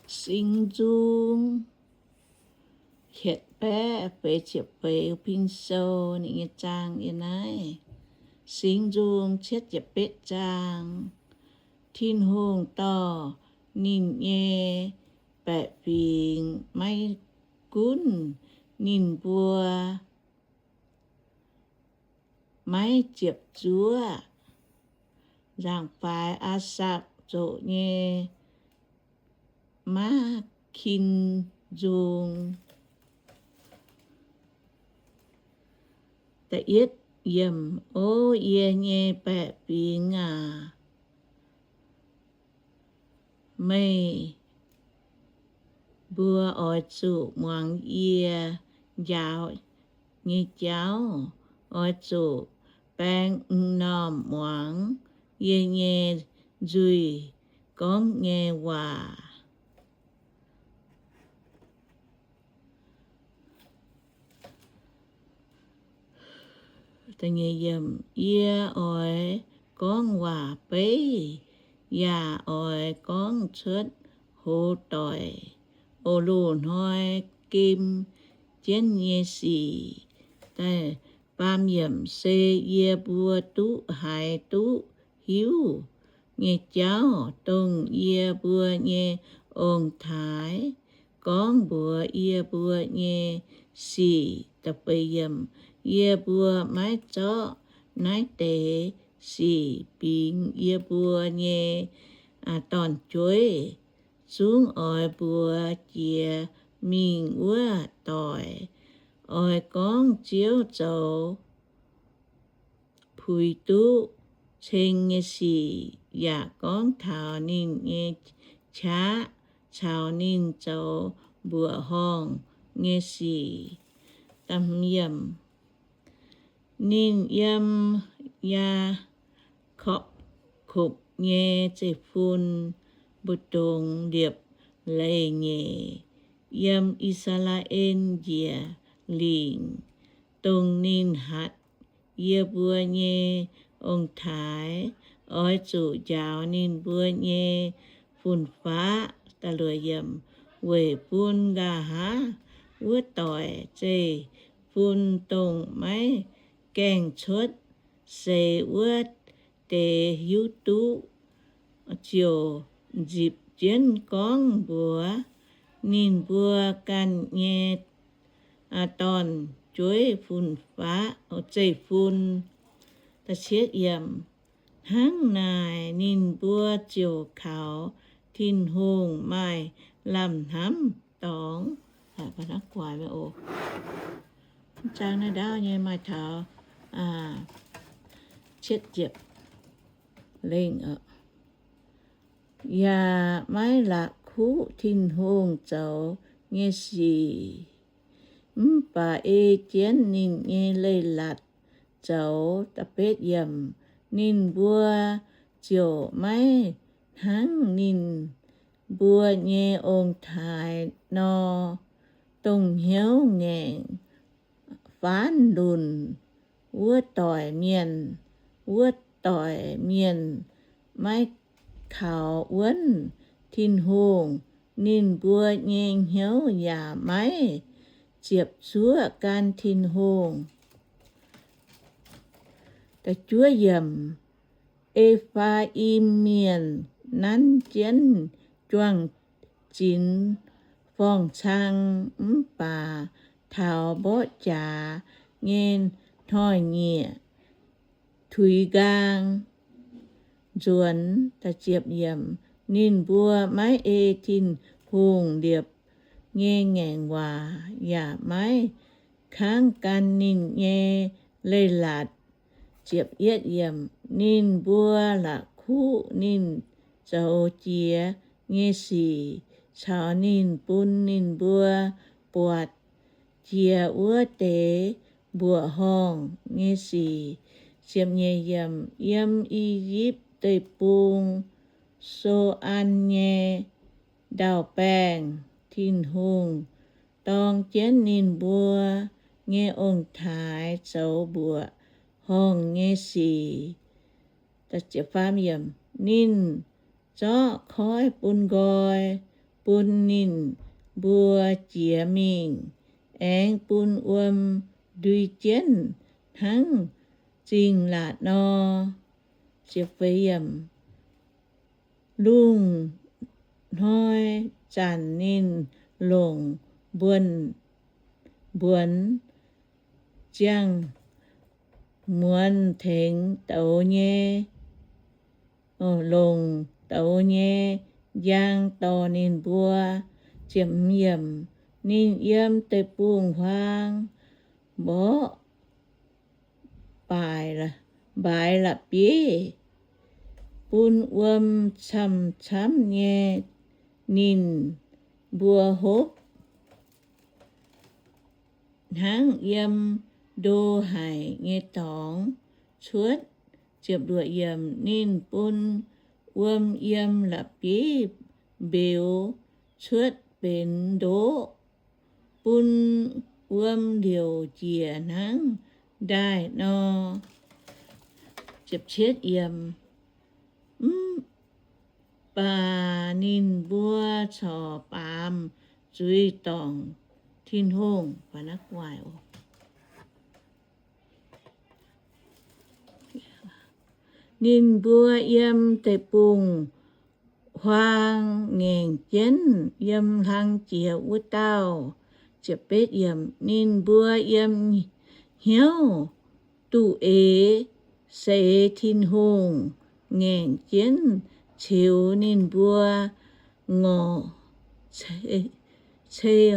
Singx Nzung cietv baeqv feix ziepc feix, Pin Sou ninh nyei zaang yiem naaiv. Singx Nzung cietv ziepc betv zaang. Tin-Hungh dorh ninh nyei baeqc fingx maiv gunv ninh mbuo maiv ziepc zuoqv. Nzaangc faix Aa^sapc zoqc nyei Maqv^kin Nzung. O yie nyei baeqc fingx aac, meih mbuo oix zuqc muangx yie njaaux nyei jauv. Oix zuqc baeng m'normh muangx yie nyei nzuih gorngv nyei waac. Yie oix gorngv waac beiv, yaac oix gorngv cuotv hoz doic, oix loz-hnoi gem jienv nyei sic. Baam yiemc, se yie mbuo duqv haiz duqv hiuv nyei jauv, dongh yie mbuo nyei ong-taaix gorngv mbuox yie mbuo nyei sic. Yie mbuo maiv zorqv naaiv deix sic bingx yie mbuo nyei dorn-jueiv. Zungv oix mbuox jiex mingh wuov doic. Oix gorngv Ziouv zoux puix duqv ceng nyei sic, yaac gorngv taux ninh nyei qaqv caux ninh zoux mbuoqc horngh nyei sic. Ninh yiem Yaakopv nyei zeiv-fun mbu'ndongx liepc leiz-nyeic, yiem I^saa^laa^en njiec lingc, dongh ninh hatc yie mbuo nyei ong-taaix. Oix zuqc njaaux ninh mbuo nyei fun-faqv. Weic bun nqa'haav wuov doic zeiv-fun dongh maiv gaengh cuotv seix wuov deix hiuv duqv, ziouc nzipc jienv gorngv mbuox ninh mbuo ganh nyei dorn-jueiv fun-faqv, zeiv-fun. Hnangv naaic ninh mbuo ziouc kaux Tin-Hungh maaih lamh hnamv dorngx. Zaang naaiv ndaauv nyei maaih taux lengh, yaac maiv la'kuqv Tin-Hungh zoux nyei sic, mv baac ei jienv ninh nyei leiz-latc zoux. Ninh mbuo ziouc maiv hnangv ninh mbuo nyei ong-taaix nor, dongh hnyouv ngaengc faanv lunc wuov doic mienh. Wuov doic mienh maiv kaux wuonv Tin-Hungh, ninh mbuo nyei hnyouv yaac maiv ziepc zuoqv gan Tin-Hungh. E^faa^im Mienh nanv jienv juang-zinx forng-cang, mv baac taux mborqv jaax nyei hnoi-nyieqc tuix nqaang nzuonx. Ninh mbuo maiv ei Tin-Hungh liepc nyei ngaengc waac, yaac maiv kangv gan ninh nyei leiz-latc. Ninh mbuo la'kuqv ninh zoux jiex nyei sic caux ninh bun ninh mbuo buatc jiex wuov deix mbuoqc horngh nyei sic. Yiem I^yipv Deic-Bung, So^an nyei ndau-baengh, Tin-Hungh dorng jienv ninh mbuo nyei ong-taaix zoux mbuoqc horngh nyei sic. Ninh zorqv koiv bun nqoi, bun ninh mbuo jiex mingh, aengx bun wuom ndui jienv hnangv zingh laatc nor. Lungh hnoi zanc ninh longc mbuonx, mbuonx ziangh muonz tengx douz nyei, longc douz nyei njang dorh ninh mbuo. Ninh yiem deic-bung-huaang mborqv mbaix la'bieiv bun wuom camv-camv nyei ninh mbuo hopv, hnangv yiem ndo haic nyei dorngx cuotv. Ninh bun wuom yiem la'bieiv mbeux cuotv benx ndoqv, bun wuom liouc njiec hnangv ndaaih nor. Mv baac ninh mbuo corc baamz zuiz dorngc Tin-Hungh. Ninh mbuo yiem deic-bung-huaang ngaengc jienv yiem hlang jiex wuov dauh. Ninh mbuo yiem hnyouv duqv eix seix Tin-Hungh ngaengc jienv ceux ninh mbuo ngorc cei,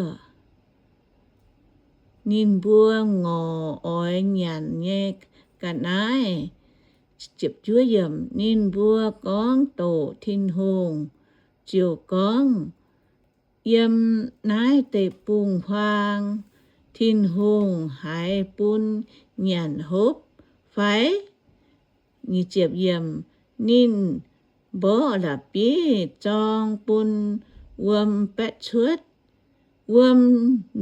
ninh mbuo ngorc oix nyanc nyei ga'naaiv. Ninh mbuo gorngv doqc Tin-Hungh ziouc gorngv, Yiem naaiv deic-bung-huaang Tin-Hungh haiz bun nyanc hopv fai? Ninh mborqv la'bieiv zorng bun wuom baetv cuotv. Wuom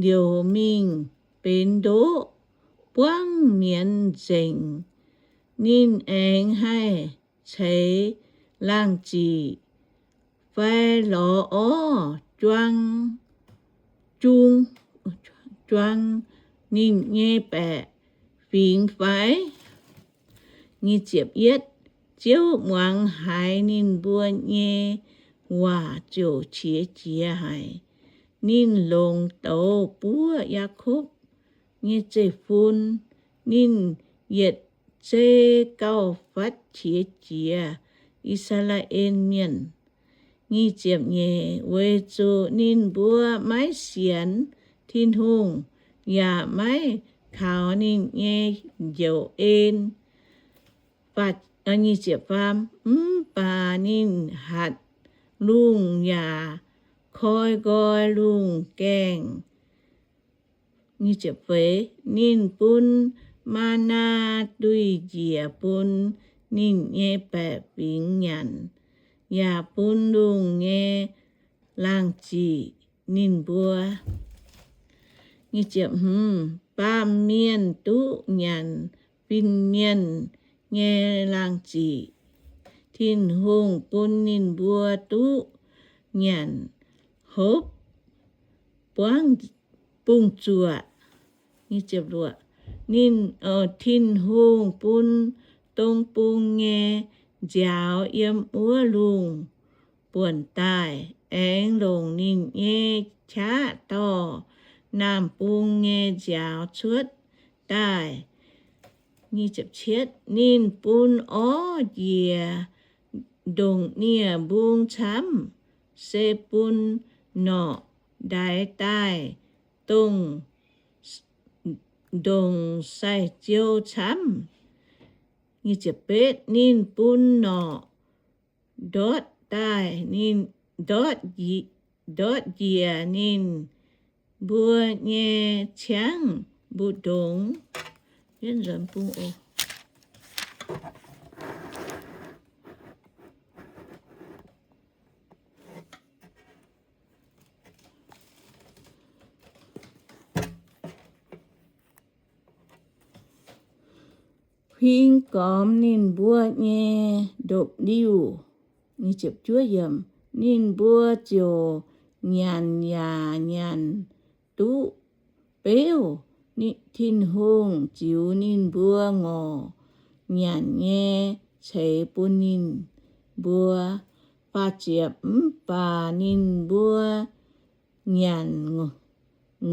liouc mingh benx ndoqv, buangv mienz nzengc. Ninh aengx haih ceix laangh ziqc fai lorz orv juang, juang, juang ninh nyei baeqc fingx fai? Ziouv muangx haiz ninh mbuo nyei waac ziouc qiex jiez haic. Ninh longc douz buov Yaakopv nyei zeiv-fun. Ninh yietc zei gauh fatv qiex jiez I^saa^laa^en Mienh. Weic zuqc ninh mbuo maiv sienx Tin-Hungh yaac maiv kaux ninh nyei njoux en. Mv baac ninh hatc lungh yaac koi nqoi lungh gaengh. Ninh bun maa^naa nduih njiec bun ninh nyei baeqc fingx nyanc, yaac bun lungh nyei laangh ziqc ninh mbuo. Baamh mienh duqv nyanc fin-mienh nyei laangh ziqc. Tin-Hungh bun ninh mbuo duqv nyanc hopv buangv bung-zuoqc. Ninh, Tin-Hungh bun dong bung nyei nziaaux yiem wuov lungh buonc daaih, aengx longc ninh nyei qaqv dorh naamh bung nyei nziaaux cuotv daaih. Ninh bun orv njiec ndongc nie-mbung camv, se bun norqc ndaix daaih dongh ndongc sai-ziou camv. Ninh bun norqc ndortv daaih, ninh ndortv, ndortv njiec ninh mbuo nyei ciangv mbu'ndongx. Huing gormx ninh mbuo nyei ndopv-liuh. Ninh mbuo ziouc nyanc yaac nyanc duqv beuv. Tin-Hungh ziux ninh mbuo ngorc nyanc nyei ceix bun ninh mbuo. Mv baac ninh mbuo nyanc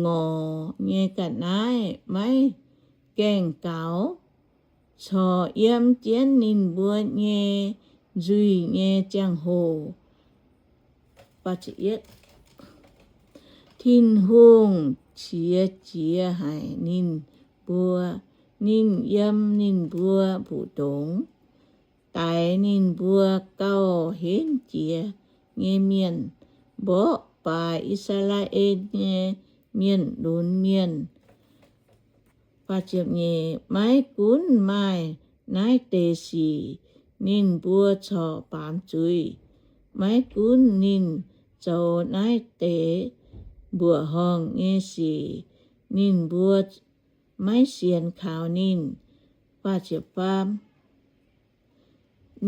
ngorc nyei ga'naaiv maiv gaengh gaux, corc yiem jienv ninh mbuo nyei nzuih nyei ziangh hoc. Tin-Hungh qiex jiez haic ninh mbuo. Ninh yiem ninh mbuo mbu'ndongx, daix ninh mbuo gauh henv jiex nyei mienh, mborqv baaix I^saa^laa^en nyei mienh lunx mienh. Maiv gunv maaih naaiv deix sic, ninh mbuo corc baamz zuiz. Maiv gunv ninh zoux naaiv deix mbuoqc horngh nyei sic, ninh mbuo maiv sienx kaux ninh.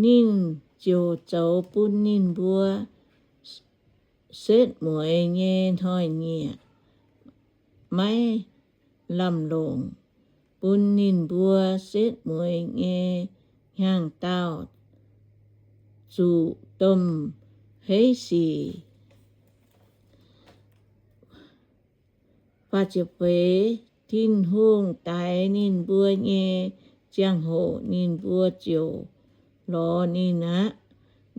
Ninh ziouc zoux bun ninh mbuo setv mueiz nyei hnoi-nyieqc maiv lamh longc, bun ninh mbuo setv mueiz nyei hnyangx-daauh zuqc domh heiv sic. Tin-Hungh daix ninh mbuo nyei ziangh hoc ninh mbuo ziouc lorz ninh aqv.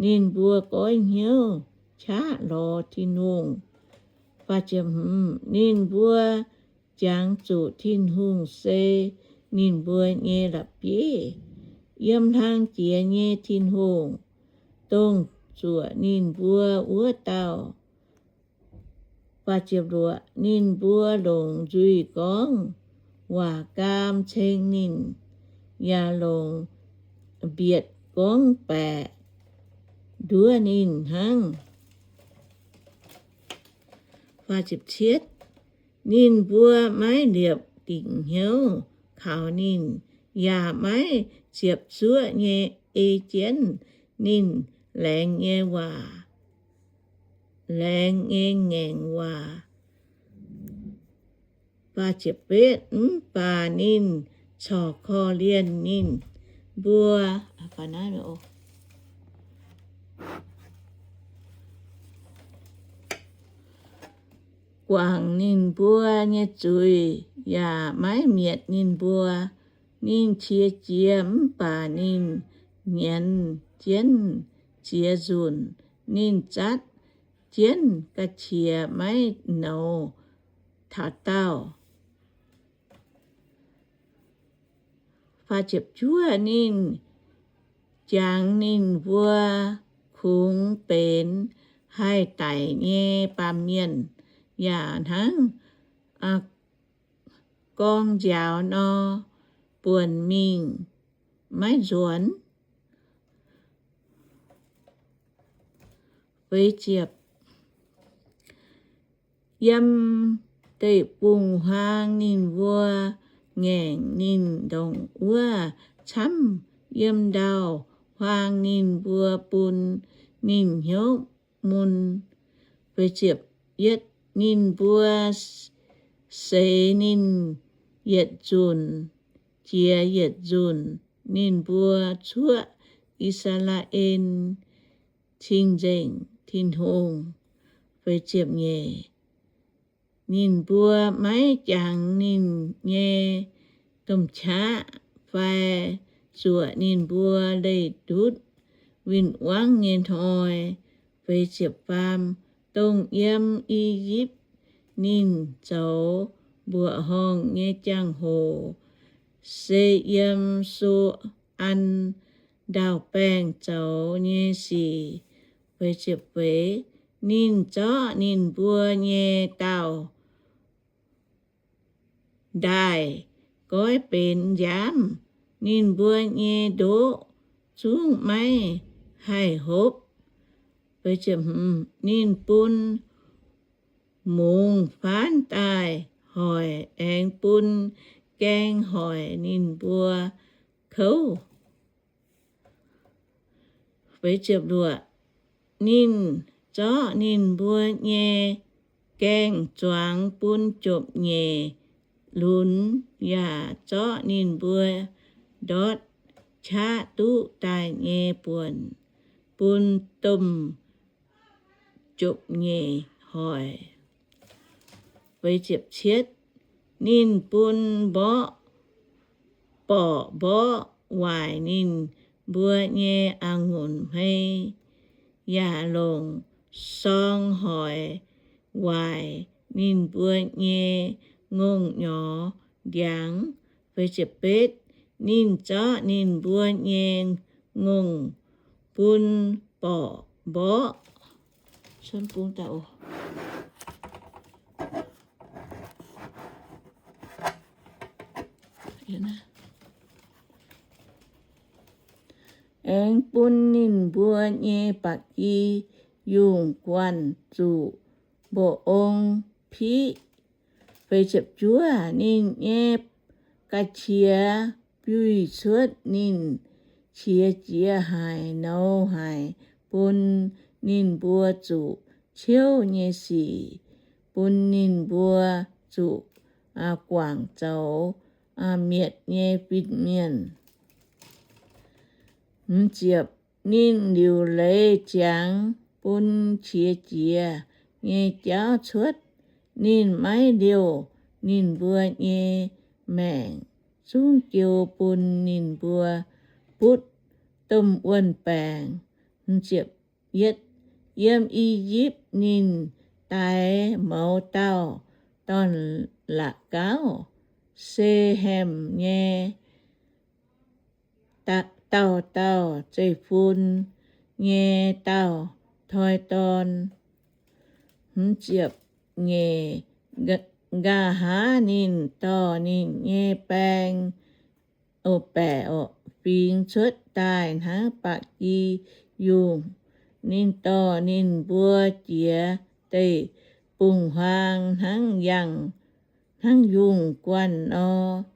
Ninh mbuo goiv hnyouv qaqv lorz Tin-Hungh. Ninh mbuo jangx zuqc Tin-Hungh se ninh mbuo nyei la'bieiv, yiem hlang jiex nyei Tin-Hungh, dongh zuoqc ninh mbuo wuov dauh. Ninh mbuo longc nzuih gorngv waac gaam ceng ninh, yaac longc mbietc gorngv baeqc nduov ninh hnangv. Ninh mbuo maiv liepc dingc hnyouv kaux ninh, yaac maiv ziepc zuoqv nyei ei jienv ninh laengz nyei waac, laengz nyei ngaengc waac. Mv baac ninh corc korv-lienh ninh mbuo. Guangc ninh mbuo nyei zuiz yaac maiv mietc ninh mbuo. Ninh qiex jiez mv baac ninh nyienz jienv ziex nzunc. Ninh zatv jienv ga'qiex maiv nouz taux daauh. Ninh jangx ninh mbuo kungx benx haih daic nyei baamh mienh, yaac hnangv gorngv njaaux nor, buonc mingh maiv nzuonx. Yiem deic-bung-huaang ninh mbuo ngaengc ninh ndongc wuov camv, yiem ndau-huaang ninh mbuo bun ninh hnyouv mun. Ninh mbuo seix ninh yietc nzunc jiex yietc nzunc. Ninh mbuo cuoqv I^saa^laa^en Cing-Nzengc Tin-Hungh. Ninh mbuo maiv jangx ninh nyei domh qaqv fai zuoqc ninh mbuo leih ndutv win-wangv nyei hnoi. Dongh yiem I^yipv ninh zoux mbuoqc horngh nyei ziangh hoc, se yiem So^an Ndau-Baengh zoux nyei sic. Ninh zorqv ninh mbuo nyei daauh ndaaih goiv benx nziaamv. Ninh mbuo nyei ndoqv zungv maiv haih hopv. Ninh bun mungz faanv daaih hoic, aengx bun gaeng hoic ninh mbuo kouv. Ninh zorqv ninh mbuo nyei gaeng-zuangx bun jopv-nyeic lunx, yaac zorqv ninh mbuo ndortv qaqv duqv daaih nyei buonc bun domh jopv-nyeic hoic. Ninh bun mborqv, borqc mborqv waaic ninh mbuo nyei a'ngunc hmei, yaac longc sorng hoic waaic ninh mbuo nyei ngongh nyorx ndiangx. Ninh zorqv ninh mbuo nyei ngongh bun borqc mborqv. Aengx bun ninh mbuo nyei ba'gi yungh guanh zuqc mba'ong piqv. Ninh nyei ga'qiex biuih cuotv ninh qiex jiez haic, nouz haic, bun ninh mbuo zuqc ciouv nyei sic, bun ninh mbuo zuqc guangc zoux mietc nyei fin-mienh. Ninh liuc leiz ziangx bun qiex jiez nyei jauv cuotv. Ninh maiv liouh ninh mbuo nyei maengc, zungv jiu bun ninh mbuo butv domh wuon-baengc. Yiem I^yipv ninh daix mouz dauh dorn la'gauv, Sehem nyei dauh dauh zeiv-fun nyei dauh toi dorn. Nqa'haav ninh dorh ninh nyei baeng, baeqc, fingx cuotv daaih hnangv ba'gi yungh. Ninh dorh ninh mbuo jiex deic-bung-huaang hnangv yangh, hnangv yungh guanh nor.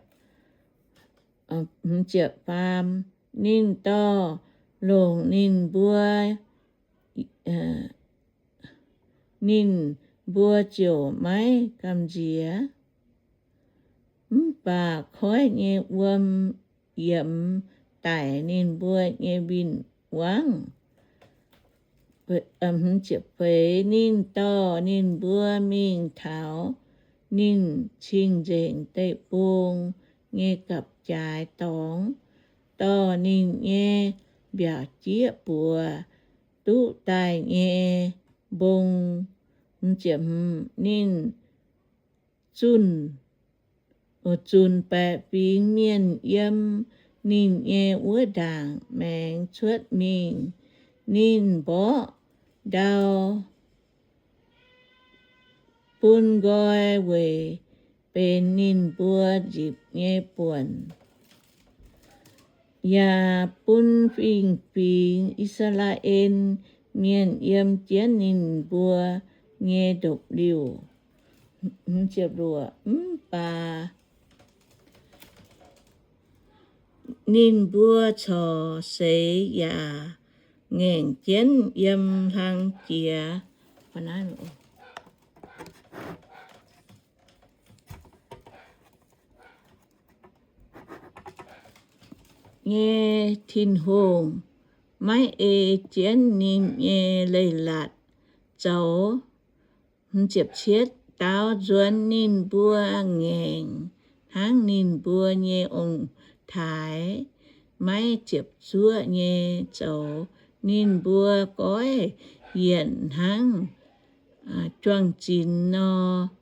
Ninh dorh longc ninh mbuo, ninh mbuo ziouc maiv gamh nziex. Mv baac koiv nyei wuom yiemx daic ninh mbuo nyei win-wangv. Ninh dorh ninh mbuo mingh taux ninh cing-nzengc deic-bung nyei gapv-jaaix dorngx, dorh ninh nyei mbiaauc jieqv buoz duqv daaih nyei mbong. Ninh zunh, zunc baeqc fingx mienh yiem ninh nyei wuov ndaangc maengx cuotv mingh. Ninh mborqv ndau bun nqoi weic benx ninh mbuo nzipc nyei buonc, yaac bun fingx-fingx I^saa^laa^en Mienh yiem jienv ninh mbuo nyei ndopv-liuh. Mv baac ninh mbuo corc seix yaac ngaengc jienv yiem hlang jiex nyei Tin-Hungh, maiv ei jienv ninh nyei leiz-latc zoux. Daaux nzuonx ninh mbuo ngaengc hnangv ninh mbuo nyei ong-taaix, maiv ziepc zuoqv nyei zoux. Ninh mbuo goiv yienc hnangv juang-zinx nor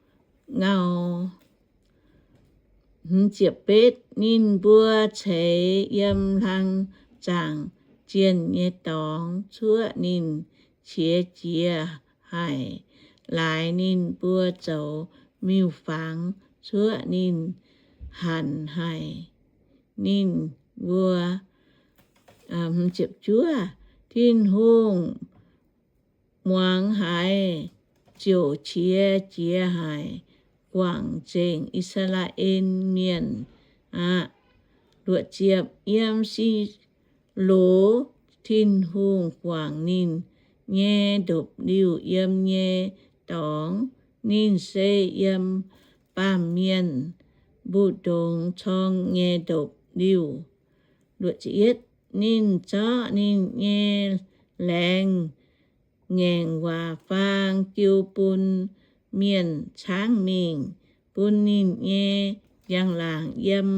ngau. Ninh mbuo ceix yiem hlang zaangc zienh nyei dorngx cuoqv ninh qiex jiez haic, laaix ninh mbuo zoux miuc-fangx cuoqv ninh hanc haic. Ninh mbuo, Tin-Hungh muangx haiz ziouc qiex jiez haic, guangc nzengc I^saa^laa^en Mienh aqv. Luoqc ziepc, yiem Siloz Tin-Hungh guangc ninh nyei ndopv-liuh yiem nyei dorngx. Ninh se yiem baamh mienh mbu'ndongx corng nyei ndopv-liuh. Ninh zorqv ninh nyei laengz ngaengc waac faang jiu bun mienh caangv mingh, bun ninh nyei njang-laangc yiem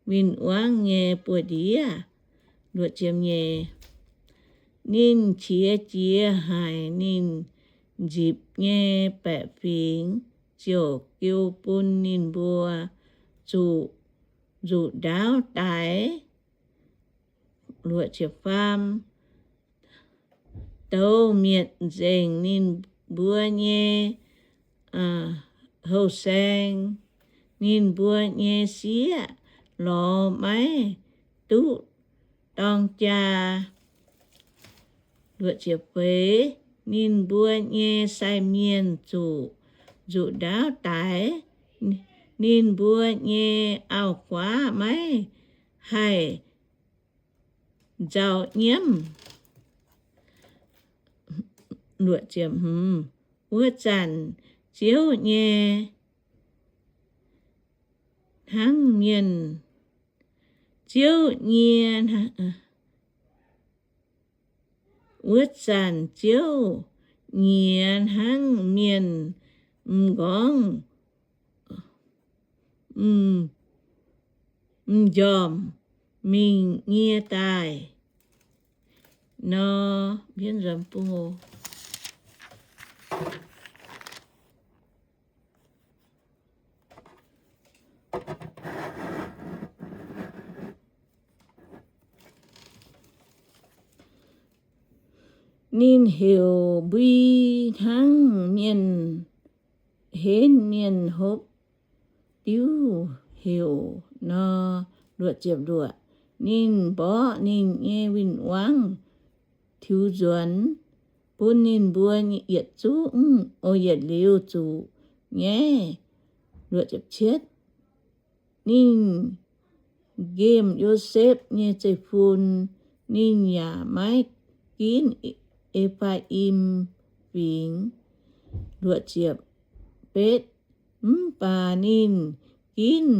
win-wangv nyei buoz-ndiev. Ninh qiex jiez haic ninh nzipc nyei baeqc fingx, ziouc jiu bun ninh mbuo zuqc nzuqc ndaauv daix. Douz mietc nzengc ninh mbuo nyei houh saeng, ninh mbuo nyei sieqv lorz maiv duqv dorng jaa. Feix, ninh mbuo nyei sai mienh zuqc nzuqc ndaauv daix, ninh mbuo nyei auv-guaav maiv haih nzauh nyiemv. Wuov zanc Ziouv nyei hnangv mienh, Ziouv nyie, wuov zanc Ziouv nyiex hnangv mienh m'nqorngv, m'njormh mingh nyie daaih nor. Ninh heuc mbui hnangv mienh henv mienh hopv diuv heuc nor. Ninh mborqv ninh nyei win-wangv tiux nzuonx, bun ninh mbuo yietc zungv, o, yietc liuz zuqc nyaiv. Ninh nqemh Yosepv nyei zeiv-fun. Ninh yaac maiv ginv E^faa^im Fingx. Mv baac ninh ginv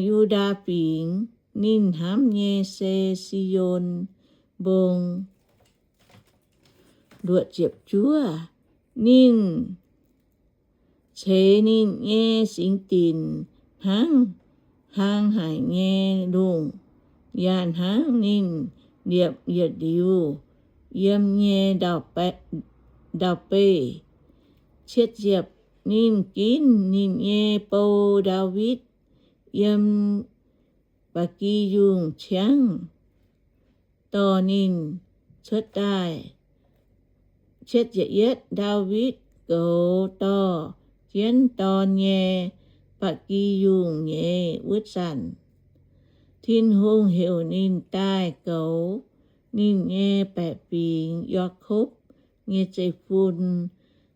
Yu^ndaa Fingx. Ninh hnamv nyei se Si^on Mbong. Ninh ceix ninh nyei singx dinc hnangv hlang haic nyei lungh, yaac hnangv ninh liepc yietc liuz yiem nyei ndau-beih. Ninh ginv ninh nyei bou, Ndaawitv, yiem ba'gi yungh ciangv dorh ninh cuotv daaih. Ndaawitv goux dorh jienv dorn nyei ba'gi yungh nyeiz wuov zanc, Tin-Hungh heuc ninh daaih goux ninh nyei baeqc fingx, Yaakopv nyei zeiv-fun,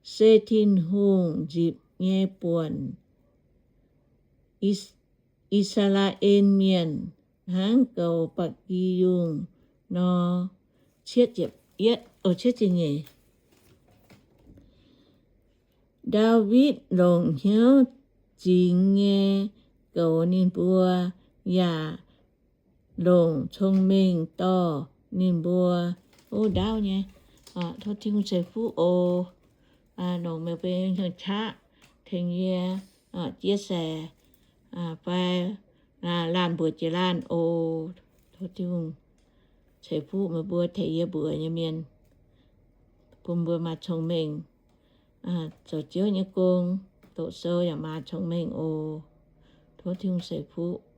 se Tin-Hungh nzipc nyei buonc, I^saa^laa^en Mienh, hnangv goux ba'gi yungh nor. Ndaawitv longc hnyouv zingx nyei goux ninh mbuo, yaac longc cong-mengh dorh ninh mbuo. O, ndaauv nyei. Tov Tin-Hungh ceix fuqv oc. Longc meih mbuo nyei hnyouv qaqv tengx yie jiex se fai laanh mbuox jiex laanh oc. Tov Tin-Hungh ceix fuqv meih mbuo tengx yie mbuox nyei mienh, bun mbuo maaih cong-mengh zoux Ziouv nyei gong, doqc sou yaac maaih cong-mengh oc. Tov Tin-Hungh ceix fuqv.